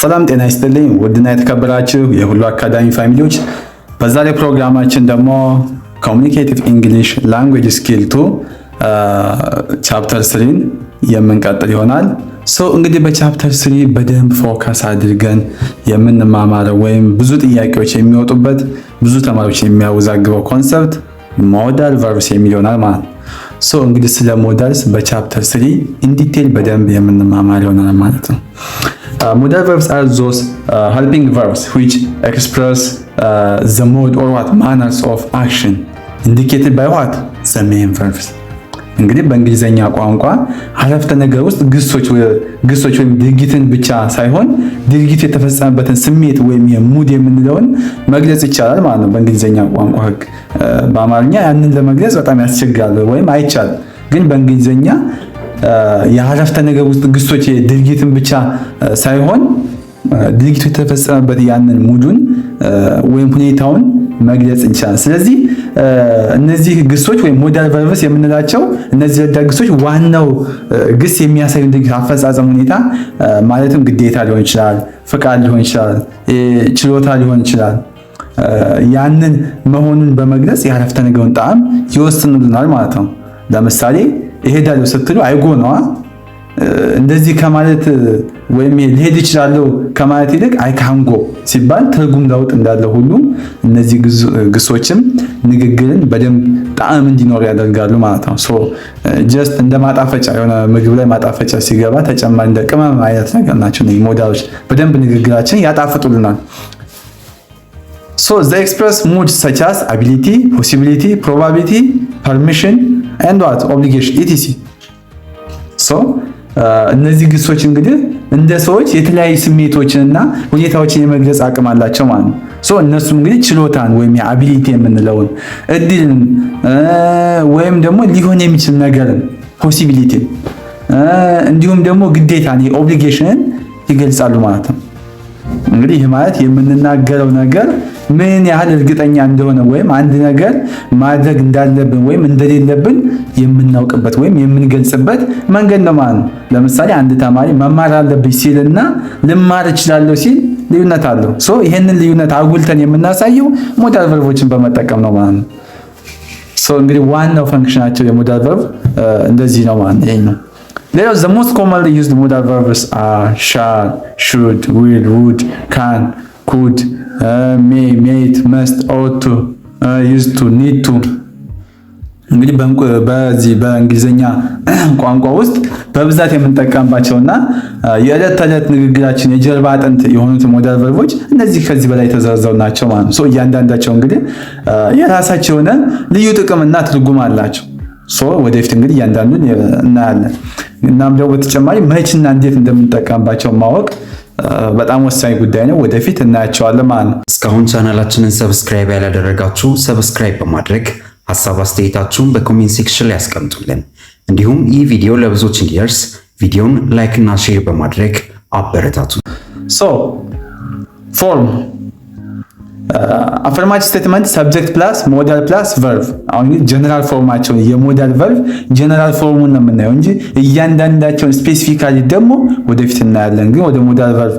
ሰላም ጤና ይስጥልኝ ውድና የተከበራችሁ የሁሉ አካዳሚ family ዎች፣ በዛሬ ፕሮግራማችን ደግሞ communicative English language skill 2 chapter 3ን የምንቀጥል ይሆናል። So እንግዲህ በ chapter 3 በደንብ focus አድርገን የምንማማረው ወይም ብዙ ጥያቄዎች የሚወጡበት፣ ብዙ ተማሪዎች የሚያወዛግበው concept modal verbs የሚል ይሆናል ማለት ነው። So እንግዲህ ስለ modals በ chapter 3 in detail በደንብ የምንማማር ይሆናል ማለት ነው። Modal verbs are those helping verbs which express the mode or what manners of action indicated by what the main verbs። እንግዲህ በእንግሊዘኛ ቋንቋ አረፍተ ነገር ውስጥ ግሶች ወይም ድርጊትን ብቻ ሳይሆን ድርጊቱ የተፈጸመበትን ስሜት ወይም የ mood የምንለውን መግለጽ ይቻላል ማለት ነው። በእንግሊዘኛ ቋንቋ ሕግ በአማርኛ ያንን ለመግለጽ በጣም ያስቸግራል ወይም አይቻልም። ግን በእንግሊዘኛ የአረፍተ ነገር ውስጥ ግሶች ድርጊትን ብቻ ሳይሆን ድርጊቱ የተፈጸመበት ያንን mood ኡን ወይም ሁኔታውን መግለጽ እንችላለን። ስለዚህ እነዚህ ግሶች ወይም modal verbs የምንላቸው እነዚህ ረዳት ግሶች ዋናው ግስ የሚያሳዩ ድርጊት አፈጻጸም ሁኔታ፣ ማለትም ግዴታ ሊሆን ይችላል፣ ፍቃድ ሊሆን ይችላል፣ ችሎታ ሊሆን ይችላል። ያንን መሆኑን በመግለጽ የአረፍተ ነገሩን ጣዕም ይወስኑልናል ማለት ነው። ለምሳሌ እሄዳለሁ ስትሉ I go ነዋ። እንደዚህ ከማለት ወይም ልሄድ እችላለሁ ከማለት ይልቅ I can go ሲባል ትርጉም ለውጥ እንዳለ ሁሉ እነዚህ ግሶችም ንግግርን በደንብ ጣዕም እንዲኖር ያደርጋሉ ማለት ነው። So just እንደ ማጣፈጫ፣ የሆነ ምግብ ላይ ማጣፈጫ ሲገባ ተጨማሪ እንደ ቅመም አይነት ነገር ናቸው። Modal ኦች በደንብ ንግግራችን ያጣፍጡልናል። So they express mood such as ability, possibility, probability, permission and what obligation, etc። So እነዚህ ግሶች እንግዲህ እንደ ሰዎች የተለያዩ ስሜቶችንና ሁኔታዎችን የመግለጽ አቅም አላቸው ማለት ነው። So እነሱም እንግዲህ ችሎታን ወይም የ ability የምንለውን፣ እድልን ወይም ደግሞ ሊሆን የሚችል ነገርን possibility፣ እንዲሁም ደግሞ ግዴታን obligation ን ይገልጻሉ ማለት ነው። እንግዲህ ይህ ማለት የምንናገረው ነገር ምን ያህል እርግጠኛ እንደሆነ ወይም አንድ ነገር ማድረግ እንዳለብን ወይም እንደሌለብን የምናውቅበት ወይም የምንገልጽበት መንገድ ነው ማለት ነው። ለምሳሌ አንድ ተማሪ መማር አለብኝ ሲልና ልማር እችላለሁ ሲል ልዩነት አለው። So ይህንን ልዩነት አጉልተን የምናሳየው modal verb ኦችን በመጠቀም ነው ማለት ነው። So እንግዲህ ዋናው function ኣቸው የ modal verb እንደዚህ ነው ማለት ነው። ይሄኛው ሌላው the most commonly used modal verbs are shall, should, will, would, can, could, may, might, must, ought to, used to, need to። እንግዲህ በዚህ በእንግሊዝኛ ቋንቋ ውስጥ በብዛት የምንጠቀምባቸውና የዕለት ተዕለት ንግግራችን የጀርባ አጥንት የሆኑት modal verb ኦች እነዚህ ከዚህ በላይ የተዘረዘሩ ናቸው ማለት ነው። እያንዳንዳቸው እንግዲህ የራሳቸው የሆነ ልዩ ጥቅምና ትርጉም አላቸው። So ወደፊት እንግዲህ እያንዳንዱን እናያለን። እናም ደግሞ በተጨማሪ መቼና እንዴት እንደምንጠቀምባቸው ማወቅ በጣም ወሳኝ ጉዳይ ነው። ወደፊት እናያቸዋለን ማለት ነው። እስካሁን ቻናላችንን subscribe ያላደረጋችሁ subscribe በማድረግ ሀሳብ አስተያየታችሁን በ comment section ላይ ያስቀምጡልን። እንዲሁም ይህ ቪዲዮ ለብዙዎች እንዲደርስ ቪዲዮን like እና share በማድረግ አበረታቱ። So form affirmative statement subject plus modal plus verb። አሁን general form ኣቸውን የ modal verb general form ኡን ነው የምናየው እንጂ እያንዳንዳቸውን specifically ደግሞ ወደፊት እናያለን። ግን ወደ modal verb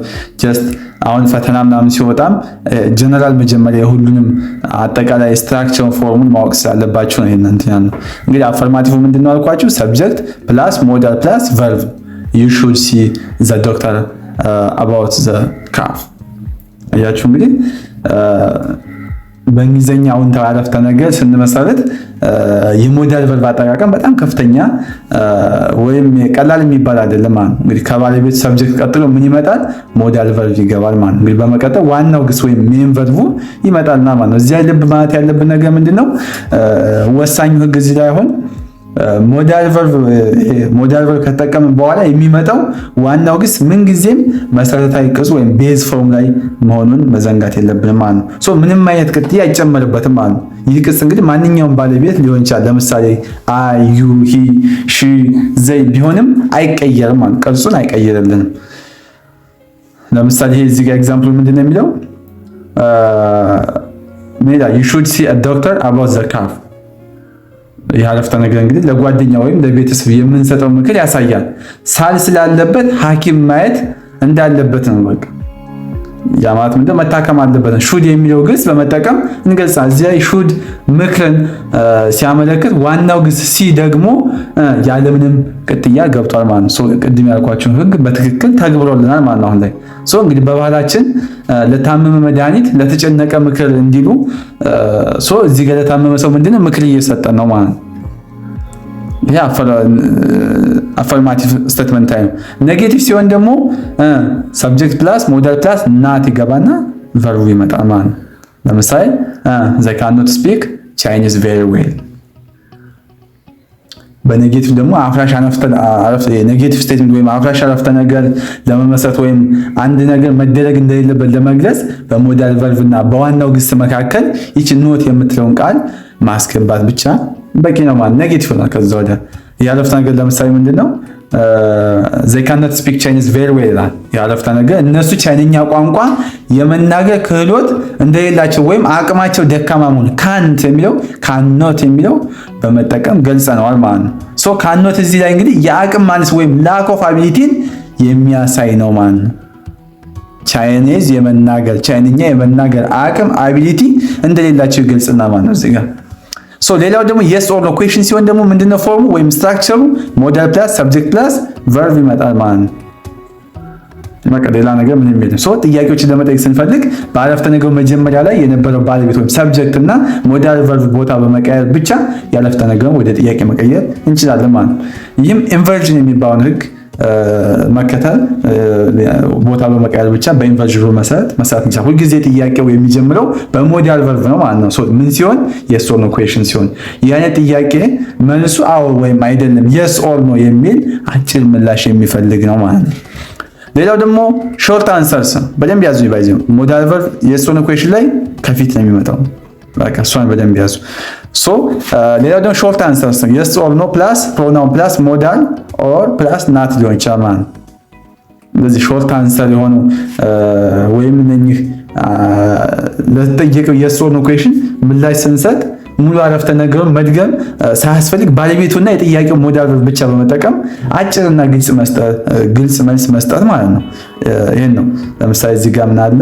just አሁን ፈተና ምናምን ሲወጣም ጀነራል መጀመሪያ የሁሉንም አጠቃላይ structure form ኡን ማወቅ ስላለባችሁ ነው። ይሄን እንትን ያልነው እንግዲህ affirmative ምንድነው አልኳችሁ? Subject plus modal plus verb። You should see the doctor about the cough። አያችሁ፣ እንግዲህ በእንግሊዝኛ አዎንታዊ አረፍተ ነገር ስንመሰርት የ modal verb አጠቃቀም በጣም ከፍተኛ ወይም ቀላል የሚባል አይደለም ማለት ነው። እንግዲህ ከባለቤት subject ቀጥሎ ምን ይመጣል? Modal verb ይገባል ማለት ነው። እንግዲህ በመቀጠል ዋናው ግስ ወይም main verb ኡ ይመጣልና ማለት ነው። እዚያ ልብ ማለት ያለብን ነገር ምንድነው? ወሳኙ ህግ እዚህ ላይ አሁን modal verb ከተጠቀምን በኋላ የሚመጣው ዋናው ግስ ምንጊዜም መሰረታዊ ቅርጽ ወይም base form ላይ መሆኑን መዘንጋት የለብንም ማለት ነው። So ምንም አይነት ቅጥያ አይጨመርበትም ማለት ነው። ይህ ቅጽ እንግዲህ ማንኛውም ባለቤት ሊሆን ይችላል። ለምሳሌ I፣ you፣ he፣ she፣ they ቢሆንም አይቀየርም ማለት፣ ቅርጹን አይቀይርልንም። ለምሳሌ ይሄ እዚህ ጋር example ምንድን ነው የሚለው? ሜዳ you should see a doctor about the cough። ይህ አረፍተ ነገር እንግዲህ ለጓደኛ ወይም ለቤተሰብ የምንሰጠው ምክር ያሳያል። ሳል ስላለበት ሐኪም ማየት እንዳለበት ነው። በቃ ያ ማለት ምንድነው? መታከም አለበት። Should የሚለው ግስ በመጠቀም እንገልጻለን። እዚህ ላይ should ምክርን ሲያመለክት ዋናው ግስ see ደግሞ ያለምንም ቅጥያ ገብቷል ማለት ነው። ቅድም ያልኳቸውን ህግ በትክክል ተግብሮልናል ማለት ነው። አሁን ላይ so እንግዲህ በባህላችን ለታመመ መድኃኒት ለተጨነቀ ምክር እንዲሉ፣ so እዚህ ጋር ለታመመ ሰው ምንድነው ምክር እየሰጠን ነው ማለት ነው። ይሄ affirmative statement ነው። Negative ሲሆን ደግሞ subject plus modal plus not ይገባና verb ኡ ይመጣል ማለት ነው። ለምሳሌ ዘይ ካኖት ስፒክ ቻይኒዝ ቬሪ ዌል። በኔጌቲቭ ደግሞ አፍራሽ አረፍተ negative statement ወይም አፍራሽ አረፍተ ነገር ለመመስረት ወይም አንድ ነገር መደረግ እንደሌለበት ለመግለጽ በ modal verb እና በዋናው ግስ መካከል ይች not የምትለውን ቃል ማስገባት ብቻ በቂ ነው ማለት negative ነው። ከዛ ወዲያ የአረፍተ ነገር ለምሳሌ ምንድነው? ዘይ ካኖት ስፒክ ቻይኒዝ ቬሪ ዌል ይላል። የአረፍተ ነገር እነሱ ቻይንኛ ቋንቋ የመናገር ክህሎት እንደሌላቸው ወይም አቅማቸው ደካማ መሆኑ ካንት የሚለው ካኖት የሚለው በመጠቀም ገልጸነዋል ማለት ነው። ሶ ካኖት እዚህ ላይ እንግዲህ የአቅም ማነስ ወይም lack of ability ን የሚያሳይ ነው ማለት ነው። Chinese የመናገር፣ ቻይንኛ የመናገር አቅም ability እንደሌላቸው ይገልጽና ማለት ነው እዚህ ጋር። So ሌላው ደግሞ yes or no question ሲሆን ደግሞ ምንድነው form ኡ ወይም structure ኡ? Modal plus subject plus verb ይመጣል ማለት ነው። በቃ ሌላ ነገር ምንም የለም። So ጥያቄዎችን ለመጠየቅ ስንፈልግ በአረፍተ ነገሩ መጀመሪያ ላይ የነበረው ባለቤት ወይም subject እና modal verb ቦታ በመቀየር ብቻ የአረፍተ ነገሩን ወደ ጥያቄ መቀየር እንችላለን ማለት ነው። ይህም inversion የሚባለውን ህግ መከተል፣ ቦታ በመቀየር ብቻ በ inversion rule መሰረት መስራት እንችላለን። ሁልጊዜ ጥያቄው የሚጀምረው በ modal verb ነው ማለት ነው። ምን ሲሆን? Yes or no question ሲሆን ይህ አይነት ጥያቄ መልሱ አዎ ወይም አይደለም፣ yes or no የሚል አጭር ምላሽ የሚፈልግ ነው ማለት ነው። ሌላው ደግሞ short answers በደንብ ያዙ። By the way modal verb yes or no question ላይ ከፊት ነው የሚመጣው። በቃ እሷን በደንብ ያዙ። So ሌላው ደግሞ short answers ነው። Yes or no plus pronoun plus modal or plus not ሊሆን ይችላል ማለት ነው። እንደዚህ short answer የሆኑ ወይም እነኚህ ለተጠየቀው yes or no question ምላሽ ስንሰጥ ሙሉ አረፍተ ነገሩን መድገም ሳያስፈልግ ባለቤቱና የጥያቄው modal ብቻ በመጠቀም አጭርና ግልጽ መልስ መስጠት ማለት ነው። ይህን ነው። ለምሳሌ እዚህ ጋር ምን አለ?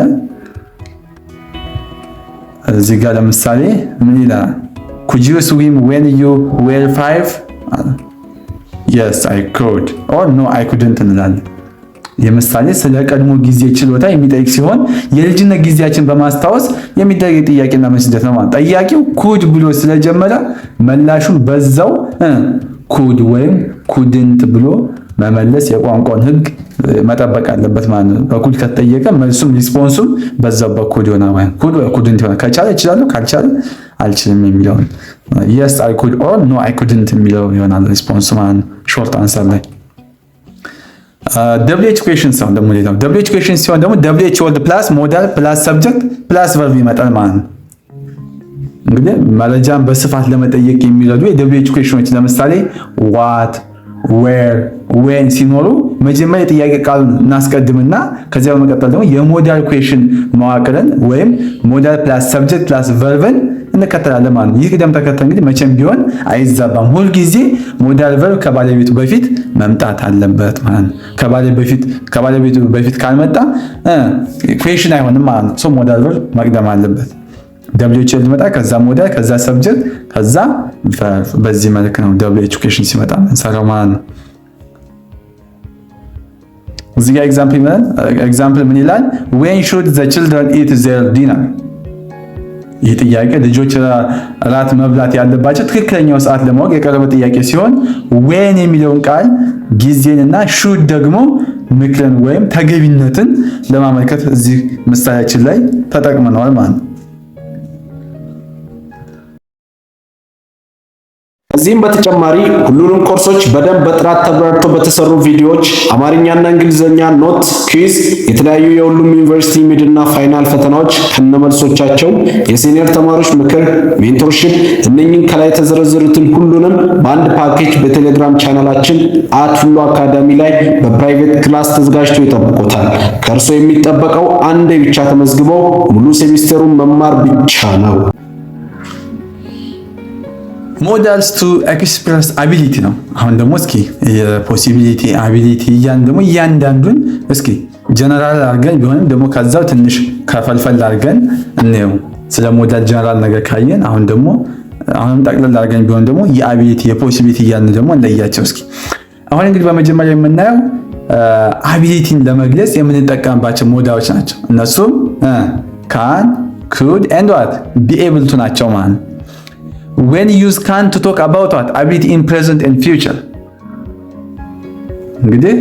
እዚህ ጋር ለምሳሌ ምን ይላል? Could you swim when you were 5? Yes, I could or no, I couldn't እንላለን። የምሳሌ ስለ ቀድሞ ጊዜ ችሎታ የሚጠይቅ ሲሆን የልጅነት ጊዜያችን በማስታወስ የሚደረግ ጥያቄና መልስ ሂደት ነው ማለት። ጠያቂው could ብሎ ስለጀመረ መላሹን በዛው could ወይም couldn't ብሎ መመለስ የቋንቋውን ሕግ መጠበቅ አለበት ማለት ነው። በ could ከተጠየቀ መልሱም response ኡም በዛው በ could ይሆናል ማለት could ወይ couldn't ይሆናል። ከቻለ እችላለሁ፣ ካልቻለ አልችልም የሚለውን yes, I could or no, I couldn't የሚለው ይሆናል response ኡ ማለት ነው short answer ላይ። WH question ሲሆን ደግሞ፣ ሌላው WH question ሲሆን ደግሞ WH word plus modal plus subject plus verb ይመጣል ማለት ነው። እንግዲህ መረጃን በስፋት ለመጠየቅ የሚረዱ የ WH question ኦች ለምሳሌ what፣ where፣ when ሲኖሩ መጀመሪያ የጥያቄ ቃሉን እናስቀድምና ከዚያ በመቀጠል ደግሞ የ modal question መዋቅርን ወይም modal plus subject plus verb ን እንከተላለን ማለት ነው። ይህ ቅደም ተከተል እንግዲህ መቼም ቢሆን አይዛባም። ሁልጊዜ modal verb ከባለቤቱ በፊት መምጣት አለበት ማለት ነው። ከባለቤቱ በፊት ካልመጣ question አይሆንም ማለት ነው። So modal verb መቅደም አለበት። WH ሊመጣ፣ ከዛ modal፣ ከዛ subject፣ ከዛ verb። በዚህ መልክ ነው WH question ሲመጣ እንሰራው ማለት ነው። እዚህ ጋር example ይላል። Example ምን ይላል? When should the children eat their dinner? ይህ ጥያቄ ልጆች እራት መብላት ያለባቸው ትክክለኛው ሰዓት ለማወቅ የቀረበ ጥያቄ ሲሆን when የሚለውን ቃል ጊዜንና should ደግሞ ምክርን ወይም ተገቢነትን ለማመልከት እዚህ ምሳሌያችን ላይ ተጠቅመነዋል ማለት ነው። ከዚህም በተጨማሪ ሁሉንም ኮርሶች በደንብ በጥራት ተብራርቶ በተሰሩ ቪዲዮዎች፣ አማርኛና እንግሊዝኛ note፣ quiz፣ የተለያዩ የሁሉም ዩኒቨርሲቲ mid ና final ፈተናዎች ከነመልሶቻቸው፣ የ senior ተማሪዎች ምክር፣ mentorship፣ እነኝን ከላይ የተዘረዘሩትን ሁሉንም በአንድ ፓኬጅ በቴሌግራም ቻናላችን @ሁሉ አካዳሚ ላይ በ private class ተዘጋጅቶ ይጠብቆታል። ከእርሶ የሚጠበቀው አንዴ ብቻ ተመዝግበው ሙሉ ሴሚስተሩን መማር ብቻ ነው። Modals to express ability ነው። አሁን ደግሞ እስኪ የ possibility፣ ability እያልን ደግሞ እያንዳንዱን እስኪ ጀነራል አድርገን ቢሆንም ደግሞ ከዛው ትንሽ ከፈልፈል አድርገን እንየው። ስለ modal general ነገር ካየን አሁን ደግሞ አሁንም ጠቅለል አድርገን ቢሆን ደግሞ የ ability፣ የ possibility እያልን ደግሞ እንለያቸው እስኪ። አሁን እንግዲህ በመጀመሪያ የምናየው ability ን ለመግለጽ የምንጠቀምባቸው modal ኦች ናቸው። እነሱም can፣ could and what be able to ናቸው ማለት ነው። When use can to talk about what ability in present and future። እንግዲህ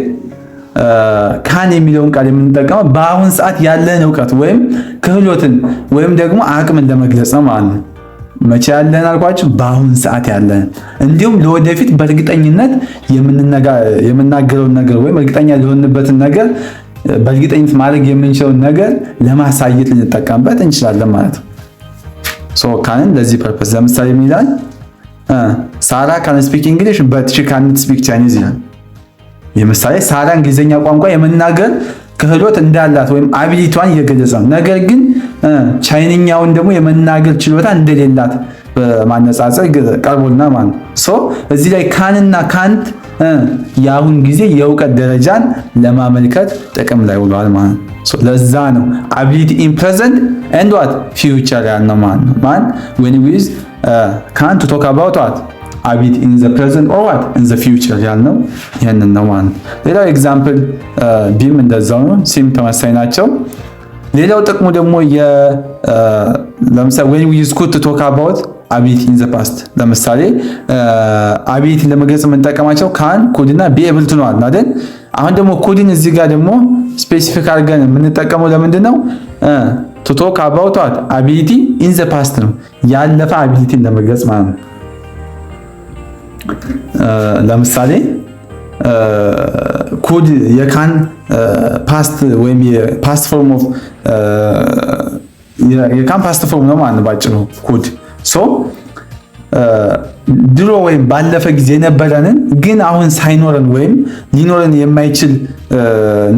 can የሚለውን ቃል የምንጠቀመው በአሁን ሰዓት ያለን እውቀት ወይም ክህሎትን ወይም ደግሞ አቅምን ለመግለጽ ነው ማለት ነው። መቼ ያለን አልኳችሁ? በአሁን ሰዓት ያለን፣ እንዲሁም ለወደፊት በእርግጠኝነት የምናገረውን ነገር ወይም እርግጠኛ የሆንበትን ነገር፣ በእርግጠኝነት ማድረግ የምንችለውን ነገር ለማሳየት ልንጠቀምበት እንችላለን ማለት ነው። So can ን ለዚህ purpose ለምሳሌ ምን ይላል? ሳራ ካን ስፒክ እንግሊሽ በት ሺ ካንት ስፒክ ቻይኒዝ ይላል። ለምሳሌ ሳራ እንግሊዝኛ ቋንቋ የመናገር ክህሎት እንዳላት ወይም ability ዋን እየገለጸ ነው። ነገር ግን ቻይንኛውን ደግሞ የመናገር ችሎታ እንደሌላት በማነጻጸር ቀርቦልና ማለት ነው። ሶ እዚህ ላይ ካንና ካንት የአሁን ጊዜ የእውቀት ደረጃን ለማመልከት ጥቅም ላይ ውሏል ማለት ነው። ለዛ ነው ability in present and what future ያልነው ማለት ነው። ማን when we use can to talk about what ability in the present or what in the future ያልነው ይህንን ነው ማለት ነው። ሌላው example B ም እንደዛው ነው፣ C ም ተመሳሳይ ናቸው። ሌላው ጥቅሙ ደግሞ ለምሳሌ when we use could to talk about ability in the past። ለምሳሌ ability ለመግለጽ የምንጠቀማቸው can፣ could እና be able to ነው አይደል? አሁን ደግሞ could ን እዚህ ጋር ደግሞ specific አድርገን የምንጠቀመው ለምንድን ነው? To talk about what ability in the past ነው፣ ያለፈ ability ን ለመግለጽ ማለት ነው። ለምሳሌ could የ can past ወይም የ past form of የ can past form ነው ማለት ነው ባጭሩ could። So ድሮ ወይም ባለፈ ጊዜ የነበረንን ግን አሁን ሳይኖረን ወይም ሊኖረን የማይችል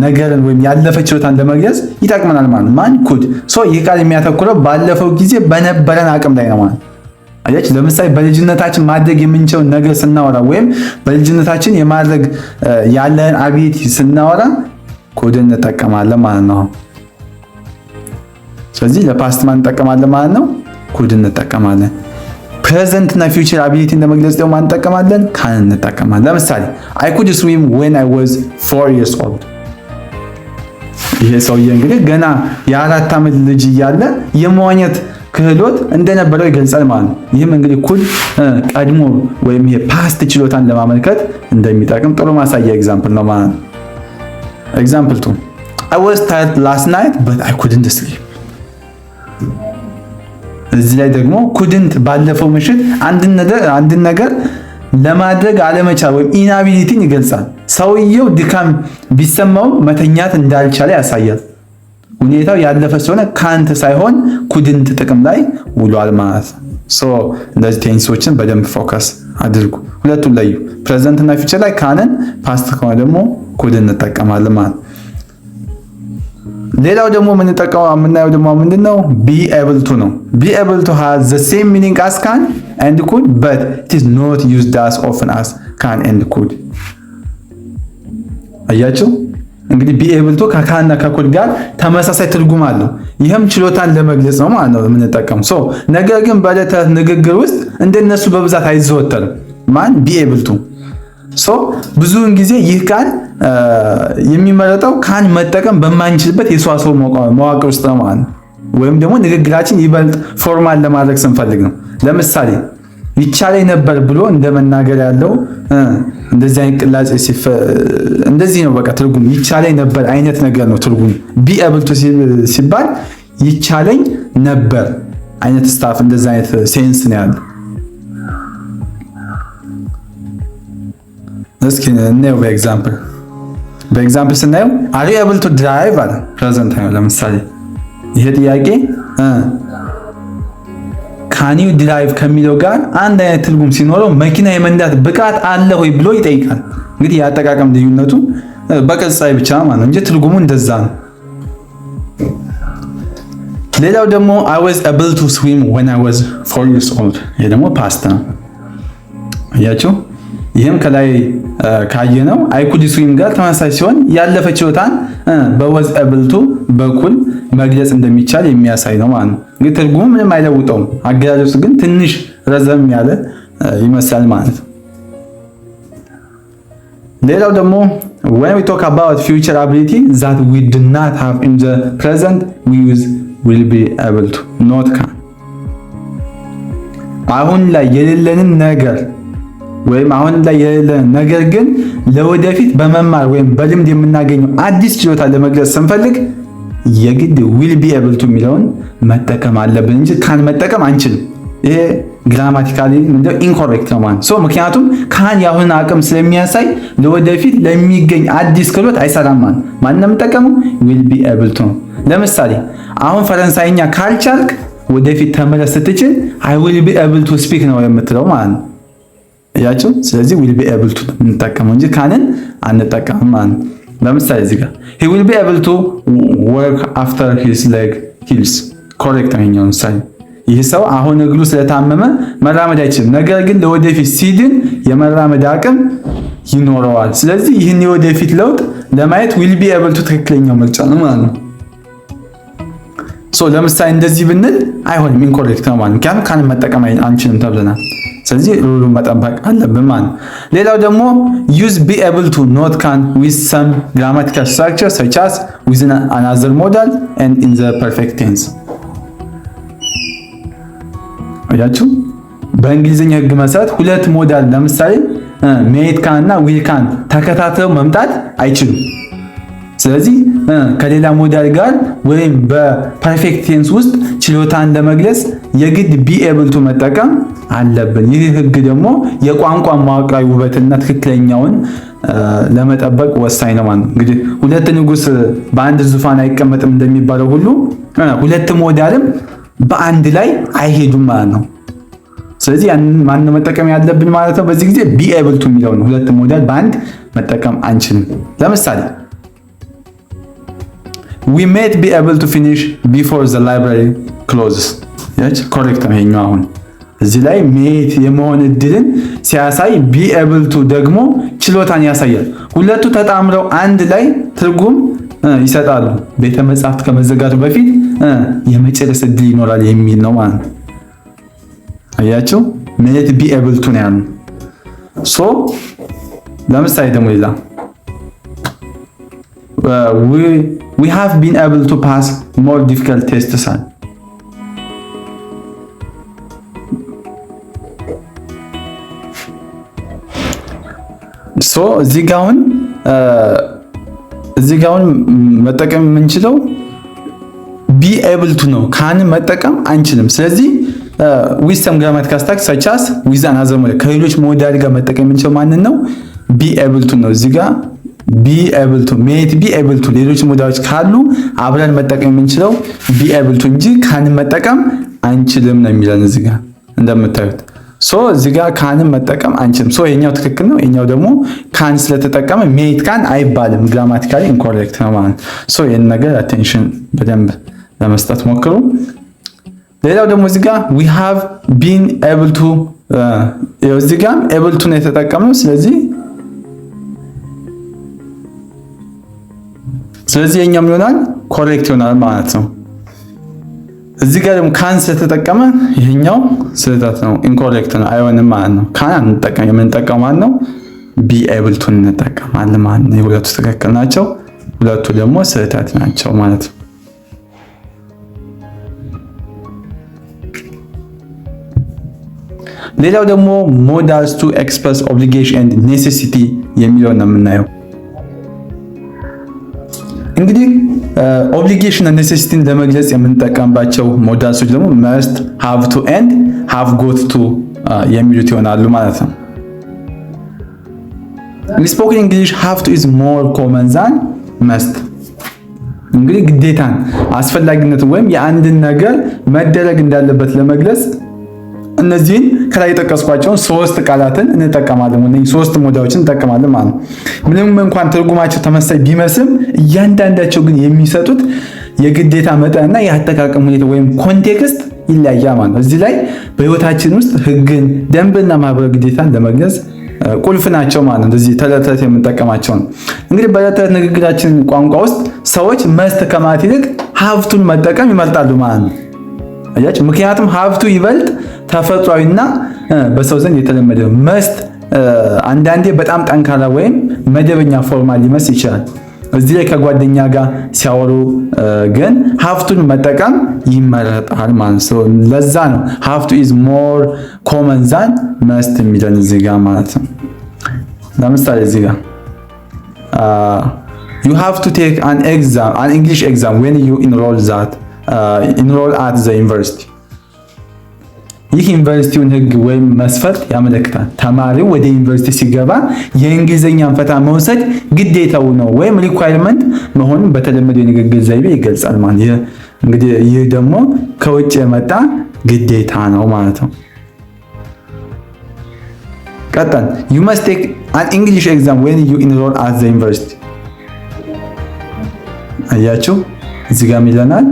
ነገርን ወይም ያለፈ ችሎታን ለመግለጽ ይጠቅመናል ማለት ነው። ማን could። So ይህ ቃል የሚያተኩረው ባለፈው ጊዜ በነበረን አቅም ላይ ነው ማለት። አያችሁ፣ ለምሳሌ በልጅነታችን ማድረግ የምንችለውን ነገር ስናወራ ወይም በልጅነታችን የማድረግ ያለን ability ስናወራ could እንጠቀማለን ማለት ነው። ስለዚህ ለ past ማን እንጠቀማለን ማለት ነው? Could እንጠቀማለን። Present እና future ability ን ለመግለጽ ደግሞ ማን እንጠቀማለን? Can እንጠቀማለን። ለምሳሌ I could swim when I was 4 years old። ይሄ ሰውዬ እንግዲህ ገና የ4 ዓመት ልጅ እያለ የመዋኘት ክህሎት እንደነበረው ይገልጻል ማለት ነው። ይህም እንግዲህ could ቀድሞ ወይም ይሄ past ችሎታን ለማመልከት እንደሚጠቅም ጥሩ ማሳያ example ነው ማለት ነው። Example 2: I was tired last night but I couldn't sleep። እዚህ ላይ ደግሞ couldn't ባለፈው ምሽት አንድን ነገር ለማድረግ አለመቻል ወይም inability ን ይገልጻል። ሰውየው ድካም ቢሰማውም መተኛት እንዳልቻለ ያሳያል። ሁኔታው ያለፈ ስለሆነ ካንት ሳይሆን couldn't ጥቅም ላይ ውሏል ማለት ነው። So እንደዚህ tense ኦችን በደንብ focus አድርጉ። ሁለቱን ለዩ። Present እና future ላይ can ን፣ past ከሆነ ደግሞ could እንጠቀማለን ማለት ነው። ሌላው ደግሞ የምንጠቀመው የምናየው ደግሞ ምንድነው? Be able to ነው። Be able to has the same meaning as can and could, but it is not used as often as can and could። አያችሁ፣ እንግዲህ be able to ከ can ና ከ could ጋር ተመሳሳይ ትርጉም አለው። ይህም ችሎታን ለመግለጽ ነው ማለት ነው የምንጠቀመው። So ነገር ግን በዕለት ተዕለት ንግግር ውስጥ እንደነሱ በብዛት አይዘወተርም። ማን be able to። So ብዙውን ጊዜ ይህ ቃል የሚመረጠው can መጠቀም በማንችልበት የሰዋስው መዋቅር ውስጥ ነው ማለት ነው። ወይም ደግሞ ንግግራችን ይበልጥ formal ለማድረግ ስንፈልግ ነው። ለምሳሌ ይቻለኝ ነበር ብሎ እንደመናገር ያለው እንደዚህ አይነት ቅላጼ እንደዚህ ነው። በቃ ትርጉም ይቻለኝ ነበር አይነት ነገር ነው ትርጉም። Be able to ሲባል ይቻለኝ ነበር አይነት stuff፣ እንደዚህ አይነት sense ነው ያለው። እስኪ እናየው በ example። በ example ስናየው are you able to drive አለ present ነው። ለምሳሌ ይሄ ጥያቄ can you drive ከሚለው ጋር አንድ አይነት ትርጉም ሲኖረው መኪና የመንዳት ብቃት አለህ ወይ ብሎ ይጠይቃል። እንግዲህ የአጠቃቀም ልዩነቱ በቅጽ ላይ ብቻ ማለት ነው እንጂ ትርጉሙ እንደዛ ነው። ሌላው ደግሞ I was able to swim when I was 4 years old። ይሄ ደግሞ past ነው። አያችሁ፣ ይህም ከላይ ካየነው I could swim ጋር ተመሳሳይ ሲሆን ያለፈ ችሎታን በ was able to በኩል መግለጽ እንደሚቻል የሚያሳይ ነው ማለት ነው። እንግዲህ ትርጉሙ ምንም አይለውጠውም። አገላለጹ ግን ትንሽ ረዘም ያለ ይመስላል ማለት ነው። ሌላው ደግሞ when we talk about future ability that we do not have in the present, we use will be able to, not can። አሁን ላይ የሌለንን ነገር ወይም አሁን ላይ የሌለንን ነገር ግን ለወደፊት በመማር ወይም በልምድ የምናገኘው አዲስ ችሎታ ለመግለጽ ስንፈልግ የግድ will be able to የሚለውን መጠቀም አለብን እንጂ can መጠቀም አንችልም። ይሄ grammatically ምንድነው incorrect ነው ማለት so ምክንያቱም can የአሁን አቅም ስለሚያሳይ ለወደፊት ለሚገኝ አዲስ ክህሎት አይሰራም ማለት። ማን ነው የምንጠቀመው? Will be able to ነው። ለምሳሌ አሁን ፈረንሳይኛ ካልቻልክ ወደፊት ተምረህ ስትችል I will be able to speak ነው የምትለው ማለት ነው። እያችሁ ስለዚህ will be able to እንጠቀመው እንጂ can ን አንጠቀምም ማለት ነው። ለምሳሌ እዚህ ጋር he will be able to work after his leg heals፣ correct ነው ይሄኛው ምሳሌ። ይህ ሰው አሁን እግሩ ስለታመመ መራመድ አይችልም። ነገር ግን ለወደፊት ሲድን የመራመድ አቅም ይኖረዋል። ስለዚህ ይህን የወደፊት ለውጥ ለማየት will be able to ትክክለኛው ምርጫ ነው ማለት ነው። So ለምሳሌ እንደዚህ ብንል አይሆንም፣ incorrect ነው ማለት፣ ምክንያቱም can መጠቀም አንችልም ተብለናል። ስለዚህ rule ኡን መጠበቅ አለብን ማለት ነው። ሌላው ደግሞ use be able to, not can, with some grammatical structure such as with another modal and in the perfect tense። አያችሁ፣ በእንግሊዝኛ ሕግ መሰረት ሁለት modal ለምሳሌ might can እና will can ተከታትለው መምጣት አይችሉም። ስለዚህ ከሌላ modal ጋር ወይም በ perfect tense ውስጥ ችሎታን ለመግለጽ የግድ be able to መጠቀም አለብን። ይህ ህግ ደግሞ የቋንቋ መዋቅራዊ ውበትና ትክክለኛውን ለመጠበቅ ወሳኝ ነው ማለት ነው። እንግዲህ ሁለት ንጉስ በአንድ ዙፋን አይቀመጥም እንደሚባለው ሁሉ ሁለት modal ም በአንድ ላይ አይሄዱም ማለት ነው። ስለዚህ ያንን ማን መጠቀም ያለብን ማለት ነው? በዚህ ጊዜ be able to የሚለው ነው። ሁለት modal በአንድ መጠቀም አንችልም። ለምሳሌ we might be able to finish before the library closes። Correct ነው ይሄኛው። አሁን እዚህ ላይ might የመሆን እድልን ሲያሳይ be able to ደግሞ ችሎታን ያሳያል። ሁለቱ ተጣምረው አንድ ላይ ትርጉም ይሰጣሉ። ቤተ መጻሕፍት ከመዘጋቱ በፊት የመጨረስ እድል ይኖራል የሚል ነው ማለት ነው። አያችሁ፣ might be able to ነው ያልነው። So ለምሳሌ ደግሞ ሌላ we have been able to pass more difficult tests አለ። So እዚህ ጋር አሁን መጠቀም የምንችለው be able to ነው። Can መጠቀም አንችልም። ስለዚህ with some grammatical structure such as with another modal ከሌሎች modal ጋር መጠቀም የምንችለው ማንን ነው? Be able to ነው። እዚህ ጋር be able to, might be able to፣ ሌሎች modal ኦች ካሉ አብረን መጠቀም የምንችለው be able to እንጂ can መጠቀም አንችልም ነው የሚለን እዚህ ጋር እንደምታዩት። So እዚህ ጋር can ን መጠቀም አንችልም። So የኛው ትክክል ነው። የኛው ደግሞ can ስለተጠቀመ might can አይባልም። Grammatically incorrect ነው ማለት። So ይህን ነገር attention በደንብ ለመስጠት ሞክሩ። ሌላው ደግሞ እዚህ ጋር we have been able to፣ እዚህ ጋር able to ነው የተጠቀመው። ስለዚህ የኛም ይሆናል correct ይሆናል ማለት ነው። እዚህ ጋር ደግሞ can ስለተጠቀመ ይሄኛው ስህተት ነው፣ incorrect ነው፣ አይሆንም ማለት ነው። Can አንጠቀም፣ የምንጠቀመው ማለት ነው be able to እንጠቀማለን ማለት ነው። የሁለቱ ትክክል ናቸው፣ ሁለቱ ደግሞ ስህተት ናቸው ማለት ነው። ሌላው ደግሞ modals to express obligation and necessity የሚለውን ነው የምናየው። እንግዲህ obligation እና necessity ን ለመግለጽ የምንጠቀምባቸው modals ኦች ደግሞ must፣ have to and have got to የሚሉት ይሆናሉ ማለት ነው። In spoken English, have to is more common than must። እንግዲህ ግዴታን፣ አስፈላጊነትን ወይም የአንድን ነገር መደረግ እንዳለበት ለመግለጽ እነዚህን ከላይ የጠቀስኳቸውን ሶስት ቃላትን እንጠቀማለን፣ ወይ ሶስት modal ኦችን እንጠቀማለን ማለት ነው። ምንም እንኳን ትርጉማቸው ተመሳሳይ ቢመስልም እያንዳንዳቸው ግን የሚሰጡት የግዴታ መጠንና የአጠቃቀም ሁኔታ ወይም context ይለያያል ማለት ነው። እዚህ ላይ በህይወታችን ውስጥ ህግን፣ ደንብና ማህበራዊ ግዴታን ለመግለጽ ቁልፍ ናቸው ማለት ነው። እንደዚህ ተዕለት ተዕለት የምንጠቀማቸው ነው። እንግዲህ በዕለት ተዕለት ንግግራችን ቋንቋ ውስጥ ሰዎች must ከማለት ይልቅ have to ን መጠቀም ይመርጣሉ ማለት ነው። አያችሁ፣ ምክንያቱም have to ይበልጥ ተፈጥሯዊና በሰው ዘንድ የተለመደ ነው። Must አንዳንዴ በጣም ጠንካራ ወይም መደበኛ formal ሊመስል ይችላል። እዚህ ላይ ከጓደኛ ጋር ሲያወሩ ግን have to ን መጠቀም ይመረጣል ማለት ነው። ለዛ ነው have to is more common than must የሚለን እዚህ ጋር ማለት ነው። ለምሳሌ እዚህ ጋር "You have to take an English exam when you enroll at the university." ይህ ዩኒቨርሲቲውን ሕግ ወይም መስፈርት ያመለክታል። ተማሪው ወደ ዩኒቨርሲቲ ሲገባ የእንግሊዝኛን ፈተና መውሰድ ግዴታው ነው ወይም requirement መሆኑን በተለመደው የንግግር ዘይቤ ይገልጻል ማለት። እንግዲህ ይህ ደግሞ ከውጭ የመጣ ግዴታ ነው ማለት ነው። ቀጠል። "You must take an English exam when you enroll at the university." አያችሁ፣ እዚህ ጋር ይለናል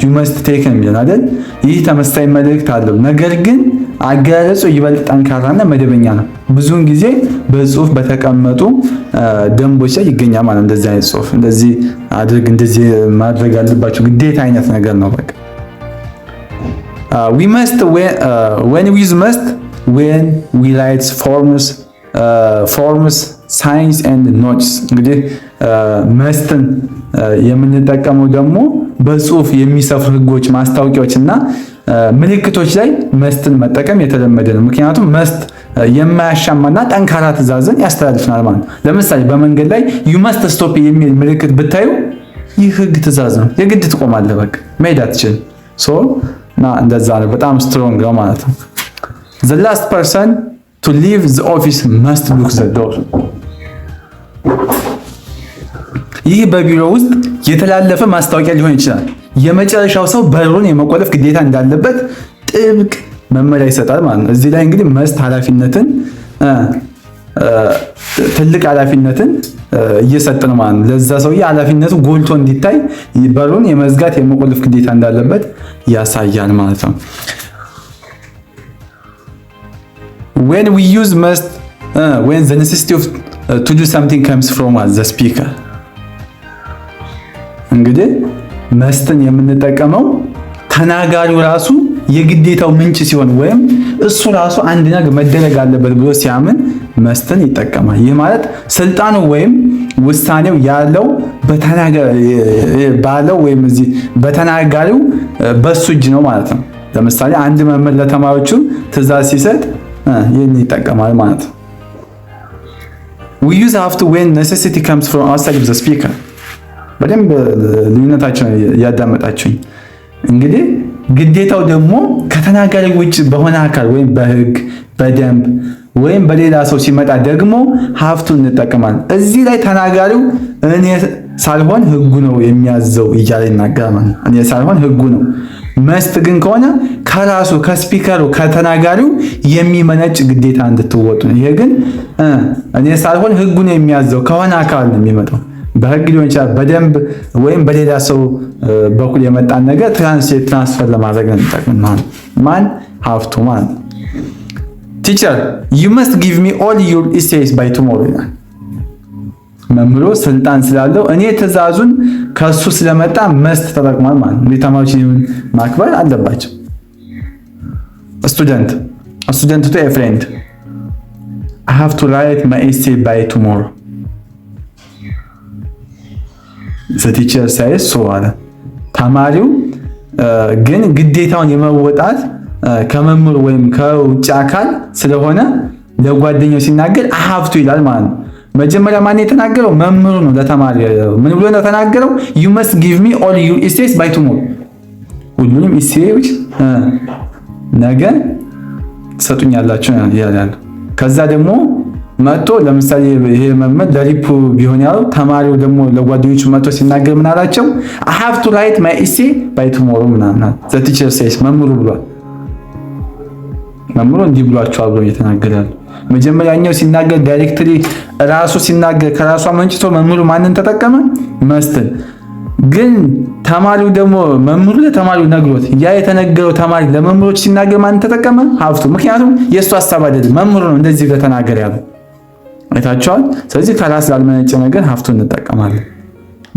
you must take ነው የሚለን አይደል? ይህ ተመሳሳይ መልእክት አለው። ነገር ግን አገላለጹ ይበልጥ ጠንካራና መደበኛ ነው። ብዙውን ጊዜ በጽሁፍ በተቀመጡ ደንቦች ላይ ይገኛል ማለት ነው። እንደዚህ አይነት ጽሁፍ እንደዚህ አድርግ፣ እንደዚህ ማድረግ አለባቸው ግዴታ አይነት ነገር ነው። በቃ we must when we use must when we write forms, signs and notes። እንግዲህ must ን የምንጠቀመው ደግሞ በጽሁፍ የሚሰፍሩ ህጎች፣ ማስታወቂያዎች እና ምልክቶች ላይ must ን መጠቀም የተለመደ ነው። ምክንያቱም must የማያሻማና ጠንካራ ትዕዛዝን ያስተላልፍናል ማለት ነው። ለምሳሌ በመንገድ ላይ "You must stop" የሚል ምልክት ብታዩ ይህ ህግ ትዕዛዝ ነው። የግድ ትቆማለህ። በቃ መሄድ አትችልም። So እና እንደዛ ነው። በጣም strong ነው ማለት ነው። "The last person to leave the office must lock the door." ይህ በቢሮ ውስጥ የተላለፈ ማስታወቂያ ሊሆን ይችላል። የመጨረሻው ሰው በሩን የመቆለፍ ግዴታ እንዳለበት ጥብቅ መመሪያ ይሰጣል ማለት ነው። እዚህ ላይ እንግዲህ must ኃላፊነትን፣ ትልቅ ኃላፊነትን እየሰጠ ነው ማለት ነው። ለዛ ሰውዬ ኃላፊነቱ ጎልቶ እንዲታይ በሩን የመዝጋት የመቆለፍ ግዴታ እንዳለበት ያሳያል ማለት ነው። When we use must when the necessity of to do something comes from the speaker። እንግዲህ must ን የምንጠቀመው ተናጋሪው ራሱ የግዴታው ምንጭ ሲሆን ወይም እሱ ራሱ አንድ ነገር መደረግ አለበት ብሎ ሲያምን must ን ይጠቀማል። ይህ ማለት ስልጣኑ ወይም ውሳኔው ያለው ባለው ወይም እዚህ በተናጋሪው በሱ እጅ ነው ማለት ነው። ለምሳሌ አንድ መምህር ለተማሪዎቹ ትዕዛዝ ሲሰጥ ይህን ይጠቀማል ማለት ነው። We use have to when necessity comes from outside of the speaker። በደንብ ልዩነታቸውን እያዳመጣችሁኝ። እንግዲህ ግዴታው ደግሞ ከተናጋሪ ውጭ በሆነ አካል ወይም በህግ፣ በደንብ ወይም በሌላ ሰው ሲመጣ ደግሞ have to እንጠቀማለን። እዚህ ላይ ተናጋሪው እኔ ሳልሆን ህጉ ነው የሚያዘው እያለ ይናገራል ማለት ነው። እኔ ሳልሆን ህጉ ነው። Must ግን ከሆነ ከራሱ ከ speaker ኡ ከተናጋሪው የሚመነጭ ግዴታ እንድትወጡ ነው። ይሄ ግን እኔ ሳልሆን ህጉ ነው የሚያዘው ከሆነ አካል ነው የሚመጣው። በህግ ሊሆን ይችላል፣ በደንብ ወይም በሌላ ሰው በኩል የመጣን ነገር translate transfer ለማድረግ ነው የሚጠቅም ማለት ማን have to ማለት ነው። "Teacher, you must give me all your essays by tomorrow" ይላል። መምህሩ ስልጣን ስላለው እኔ ትእዛዙን ከሱ ስለመጣ must ተጠቅሟል ማለት ነው። ተማሪዎች ማክበር አለባቸው። Student to a friend: "I have to write my essay by tomorrow." The teacher says so አለ። ተማሪው ግን ግዴታውን የመወጣት ከመምህሩ ወይም ከውጭ አካል ስለሆነ ለጓደኛው ሲናገር I have to ይላል ማለት ነው። መጀመሪያ ማን የተናገረው? መምህሩ ነው። ለተማሪ ምን ብሎ ነው ተናገረው? "You must give me all your essays by tomorrow።" ሁሉንም essay ዎች ነገ ትሰጡኛላችሁ ይላል። ከዛ ደግሞ መጥቶ ለምሳሌ ይሄ መምህር ለሪፑ ቢሆን ያለው ተማሪው ደግሞ ለጓደኞቹ መጥቶ ሲናገር ምን አላቸው? "I have to write my essay by tomorrow" ምናምን the teacher says። መምህሩ ብሏል። መምህሩ እንዲህ ብሏቸዋል ብሎ እየተናገረ ያለው መጀመሪያኛው ሲናገር directly ራሱ ሲናገር ከራሱ አመንጭቶ መምህሩ ማንን ተጠቀመ? Must ን። ግን ተማሪው ደግሞ መምህሩ ለተማሪው ነግሮት ያ የተነገረው ተማሪ ለመምህሮች ሲናገር ማን ተጠቀመ? Have to። ምክንያቱም የእሱ ሀሳብ አይደለም፣ መምህሩ ነው እንደዚህ ብለህ ተናገር ያለው። አይታችኋል። ስለዚህ ከራስ ላልመነጨ ነገር have to እንጠቀማለን።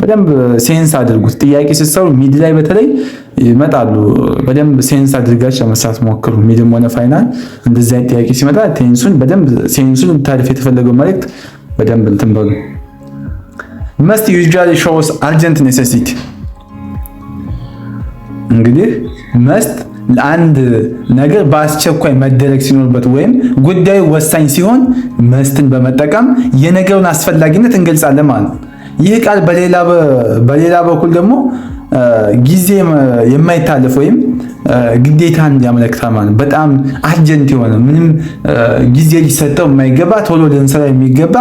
በደንብ sense አድርጉት። ጥያቄ ስትሰሩ mid ላይ በተለይ ይመጣሉ። በደንብ sense አድርጋችሁ ለመስራት ሞክሩ። Mid ም ሆነ final እንደዚህ አይነት ጥያቄ ሲመጣ tense ኡን በደንብ sense ኡን ታሪፍ የተፈለገው መልእክት በደንብ እንትን በሉ። Must usually shows urgent necessity። እንግዲህ must ለአንድ ነገር በአስቸኳይ መደረግ ሲኖርበት ወይም ጉዳዩ ወሳኝ ሲሆን must ን በመጠቀም የነገሩን አስፈላጊነት እንገልጻለን ማለት ነው። ይህ ቃል በሌላ በኩል ደግሞ ጊዜ የማይታለፍ ወይም ግዴታን ያመለክታል ማለት ነው። በጣም urgent የሆነ፣ ምንም ጊዜ ሊሰጠው የማይገባ፣ ቶሎ ልንሰራ የሚገባ፣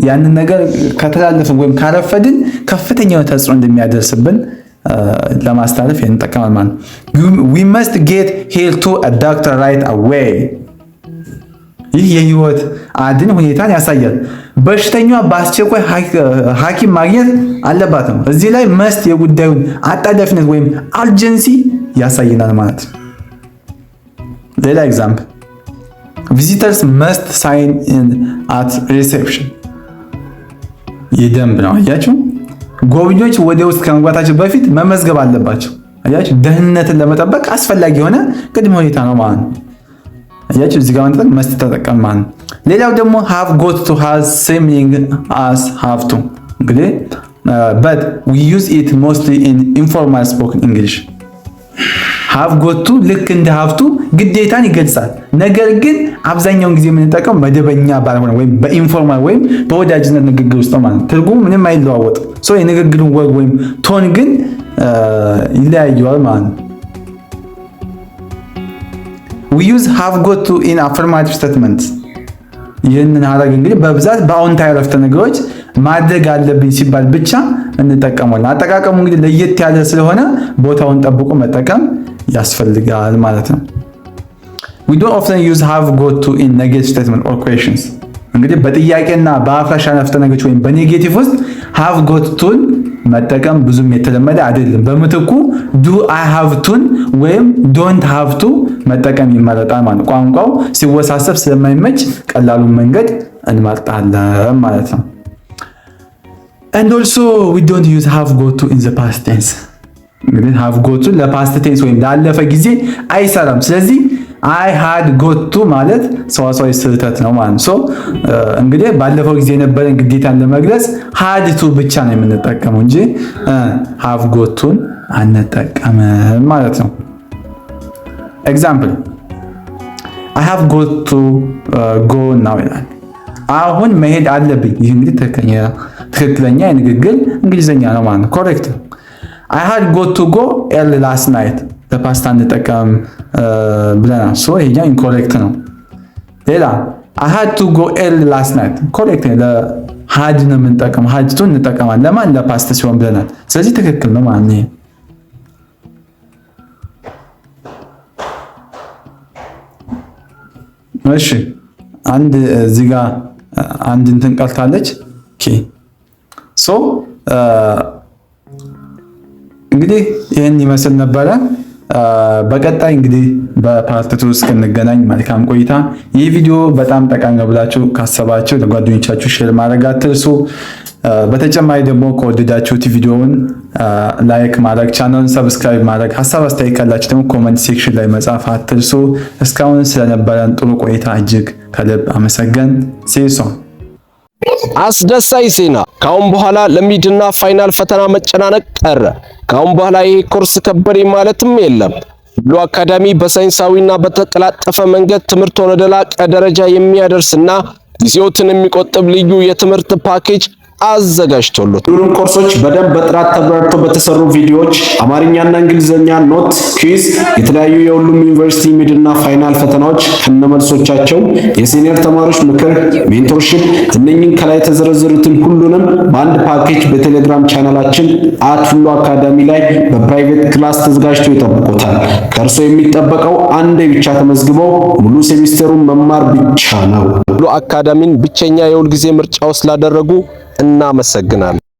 ያንን ነገር ከተላለፍን ወይም ካረፈድን ከፍተኛ ተጽዕኖ እንደሚያደርስብን ለማስተላለፍ እንጠቀማል ማለት ነው። We must get her to doctor right away። ይህ የህይወት አድን ሁኔታን ያሳያል። በሽተኛዋ በአስቸኳይ ሐኪም ማግኘት አለባት ነው። እዚህ ላይ must የጉዳዩን አጣዳፊነት ወይም urgency ያሳየናል ማለት ነው። ሌላ example፣ visitors must sign in at reception። ይህ ደንብ ነው። አያችሁ፣ ጎብኚዎች ወደ ውስጥ ከመግባታቸው በፊት መመዝገብ አለባቸው። አያችሁ፣ ደህንነትን ለመጠበቅ አስፈላጊ የሆነ ቅድመ ሁኔታ ነው ማለት ነው። አያችሁ፣ እዚህ ጋር ማለት must ተጠቀም ማለት ነው። ሌላው ደግሞ have got to has same meaning as have to እንግዲህ፣ but we use it mostly in informal spoken English። Have got to ልክ እንደ have to ግዴታን ይገልጻል። ነገር ግን አብዛኛውን ጊዜ የምንጠቀመው መደበኛ ባልሆነ ወይም በ informal ወይም በወዳጅነት ንግግር ውስጥ ማለት ነው። ትርጉሙ ምንም አይለዋወጥም። So የንግግሩን ወግ ወይም tone ግን ይለያየዋል ማለት ነው። We use have got to in affirmative statements። ይህንን ሀረግ እንግዲህ በብዛት በአዎንታዊ አረፍተ ነገሮች ማድረግ አለብኝ ሲባል ብቻ እንጠቀመዋለን። አጠቃቀሙ እንግዲህ ለየት ያለ ስለሆነ ቦታውን ጠብቆ መጠቀም ያስፈልጋል ማለት ነው። We don't often use have got to in negative statement or questions። እንግዲህ በጥያቄና በአፍራሽ አረፍተ ነገሮች ወይም በ negative ውስጥ have got to ን መጠቀም ብዙም የተለመደ አይደለም። በምትኩ do I have to ን ወይም don't have to መጠቀም ይመረጣል ማለት ነው። ቋንቋው ሲወሳሰብ ስለማይመች ቀላሉን መንገድ እንመርጣለን ማለት ነው። And also we don't use have got to in the past tense። እንግዲህ have got to ለ past tense ወይም ላለፈ ጊዜ አይሰራም። ስለዚህ I had got to ማለት ሰዋሰዋዊ ስህተት ነው ማለት ነው። So እንግዲህ ባለፈው ጊዜ የነበረን ግዴታን ለመግለጽ had to ብቻ ነው የምንጠቀመው እንጂ have got to ን አንጠቀምም ማለት ነው። Example፣ I have got to go now ይላል። አሁን መሄድ አለብኝ። ይህ እንግዲህ ትክክለኛ የንግግር እንግሊዝኛ ነው ማለት ነው። Correct። I had got to go early last night ለ past አንጠቀምም ብለናል። So ይሄኛው incorrect ነው። ሌላ I had to go early last night correct። ለ had ነው የምንጠቀመው። Had to እንጠቀማለን ለማን? ለ past ሲሆን ብለናል። ስለዚህ ትክክል ነው ማለት ነው። እሺ፣ አንድ እዚህ ጋር አንድ እንትን ቀርታለች። Okay, so እንግዲህ ይህን ይመስል ነበረ። በቀጣይ እንግዲህ በ part 2 እስክንገናኝ መልካም ቆይታ። ይህ ቪዲዮ በጣም ጠቃሚ ነው ብላችሁ ካሰባችሁ ለጓደኞቻችሁ share ማድረግ አትርሱ። በተጨማሪ ደግሞ ከወደዳችሁት ቪዲዮውን like ማድረግ፣ ቻናሉን subscribe ማድረግ፣ ሀሳብ አስተያየት ካላችሁ ደግሞ comment section ላይ መጻፍ አትርሱ። እስካሁን ስለነበረን ጥሩ ቆይታ እጅግ ከልብ አመሰገን። See you soon። አስደሳች ዜና! ካሁን በኋላ ለ mid ና final ፈተና መጨናነቅ ቀረ። ካሁን በኋላ ይሄ ኮርስ ከበደኝ ማለትም የለም። ሁሉ አካዳሚ በሳይንሳዊና በተቀላጠፈ መንገድ ትምህርቶን ወደ ላቀ ደረጃ የሚያደርስና ጊዜዎትን የሚቆጥብ ልዩ የትምህርት ፓኬጅ አዘጋጅቶሎት ሁሉንም ኮርሶች በደንብ በጥራት ተብራርተው በተሰሩ ቪዲዮዎች፣ አማርኛና እንግሊዝኛ note፣ quiz፣ የተለያዩ የሁሉም ዩኒቨርሲቲ mid ና final ፈተናዎች ከነመልሶቻቸው፣ የ senior ተማሪዎች ምክር፣ mentorship፣ እነኝን ከላይ የተዘረዘሩትን ሁሉንም በአንድ ፓኬጅ በቴሌግራም ቻናላችን @ሁሉ አካዳሚ ላይ በ private class ተዘጋጅቶ ይጠብቆታል። ከእርሶ የሚጠበቀው አንዴ ብቻ ተመዝግበው ሙሉ ሴሚስተሩን መማር ብቻ ነው። ሁሉ አካዳሚን ብቸኛ የሁል ጊዜ ምርጫው ስላደረጉ እናመሰግናለን።